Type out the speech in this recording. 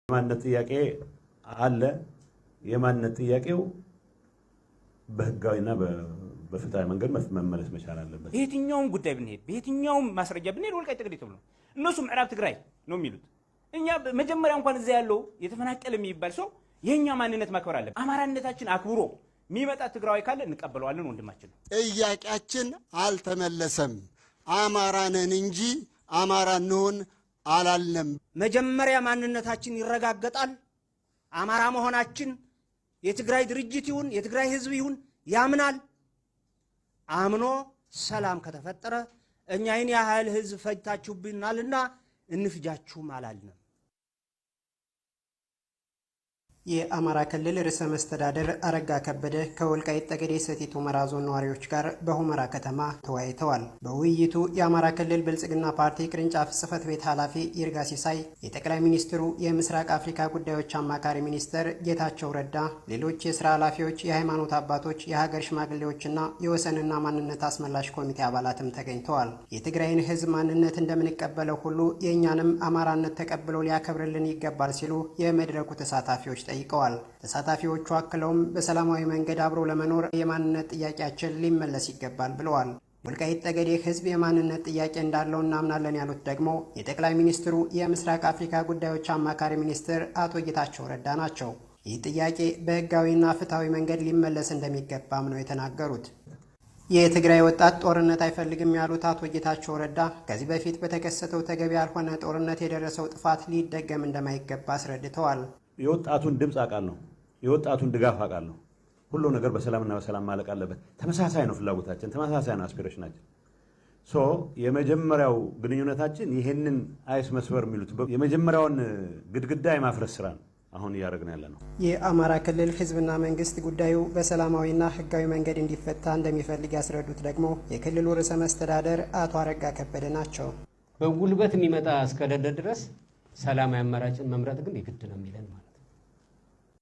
የማንነት ጥያቄ አለ። የማንነት ጥያቄው በህጋዊና በፍትሃዊ መንገድ መመለስ መቻል አለበት። በየትኛውም ጉዳይ ብንሄድ፣ በየትኛውም ማስረጃ ብንሄድ ወልቃይት ጠገዴ ተብሎ እነሱ ምዕራብ ትግራይ ነው የሚሉት። እኛ መጀመሪያ እንኳን እዚያ ያለው የተፈናቀለ የሚባል ሰው የእኛ ማንነት ማክበር አለብን። አማራነታችን አክብሮ የሚመጣ ትግራዋይ ካለ እንቀበለዋለን፣ ወንድማችን ነው። ጥያቄያችን አልተመለሰም። አማራ ነን እንጂ አማራ እንሁን አላልንም። መጀመሪያ ማንነታችን ይረጋገጣል። አማራ መሆናችን የትግራይ ድርጅት ይሁን የትግራይ ህዝብ ይሁን ያምናል። አምኖ ሰላም ከተፈጠረ እኛ ይህን ያህል ህዝብ ፈጅታችሁብናልና እንፍጃችሁም አላልንም። የአማራ ክልል ርዕሰ መስተዳደር አረጋ ከበደ ከወልቃይት ጠገዴ ሰቲት ሁመራ ዞን ነዋሪዎች ጋር በሁመራ ከተማ ተወያይተዋል። በውይይቱ የአማራ ክልል ብልጽግና ፓርቲ ቅርንጫፍ ጽህፈት ቤት ኃላፊ ይርጋ ሲሳይ፣ የጠቅላይ ሚኒስትሩ የምስራቅ አፍሪካ ጉዳዮች አማካሪ ሚኒስትር ጌታቸው ረዳ፣ ሌሎች የስራ ኃላፊዎች፣ የሃይማኖት አባቶች፣ የሀገር ሽማግሌዎችና የወሰንና ማንነት አስመላሽ ኮሚቴ አባላትም ተገኝተዋል። የትግራይን ህዝብ ማንነት እንደምንቀበለው ሁሉ የእኛንም አማራነት ተቀብሎ ሊያከብርልን ይገባል ሲሉ የመድረኩ ተሳታፊዎች ጠይቀዋል። ተሳታፊዎቹ አክለውም በሰላማዊ መንገድ አብሮ ለመኖር የማንነት ጥያቄያችን ሊመለስ ይገባል ብለዋል። ወልቃይት ጠገዴ ህዝብ የማንነት ጥያቄ እንዳለው እናምናለን ያሉት ደግሞ የጠቅላይ ሚኒስትሩ የምስራቅ አፍሪካ ጉዳዮች አማካሪ ሚኒስትር አቶ ጌታቸው ረዳ ናቸው። ይህ ጥያቄ በህጋዊና ፍትሐዊ መንገድ ሊመለስ እንደሚገባም ነው የተናገሩት። የትግራይ ወጣት ጦርነት አይፈልግም ያሉት አቶ ጌታቸው ረዳ ከዚህ በፊት በተከሰተው ተገቢ ያልሆነ ጦርነት የደረሰው ጥፋት ሊደገም እንደማይገባ አስረድተዋል። የወጣቱን ድምፅ አውቃለሁ። የወጣቱን ድጋፍ አውቃለሁ። ሁሉ ነገር በሰላምና በሰላም ማለቅ አለበት። ተመሳሳይ ነው ፍላጎታችን፣ ተመሳሳይ ነው aspiration ኣችን። So የመጀመሪያው ግንኙነታችን ይሄንን ice መስበር የሚሉት የመጀመሪያውን ግድግዳ የማፍረስ ስራ ነው አሁን እያደረግን ያለ ነው። የአማራ ክልል ህዝብና መንግስት ጉዳዩ በሰላማዊና ህጋዊ መንገድ እንዲፈታ እንደሚፈልግ ያስረዱት ደግሞ የክልሉ ርዕሰ መስተዳደር አቶ አረጋ ከበደ ናቸው። በጉልበት የሚመጣ እስከሌለ ድረስ ሰላማዊ አማራጭን መምረጥ ግን የግድ ነው የሚለን ማለት ነው።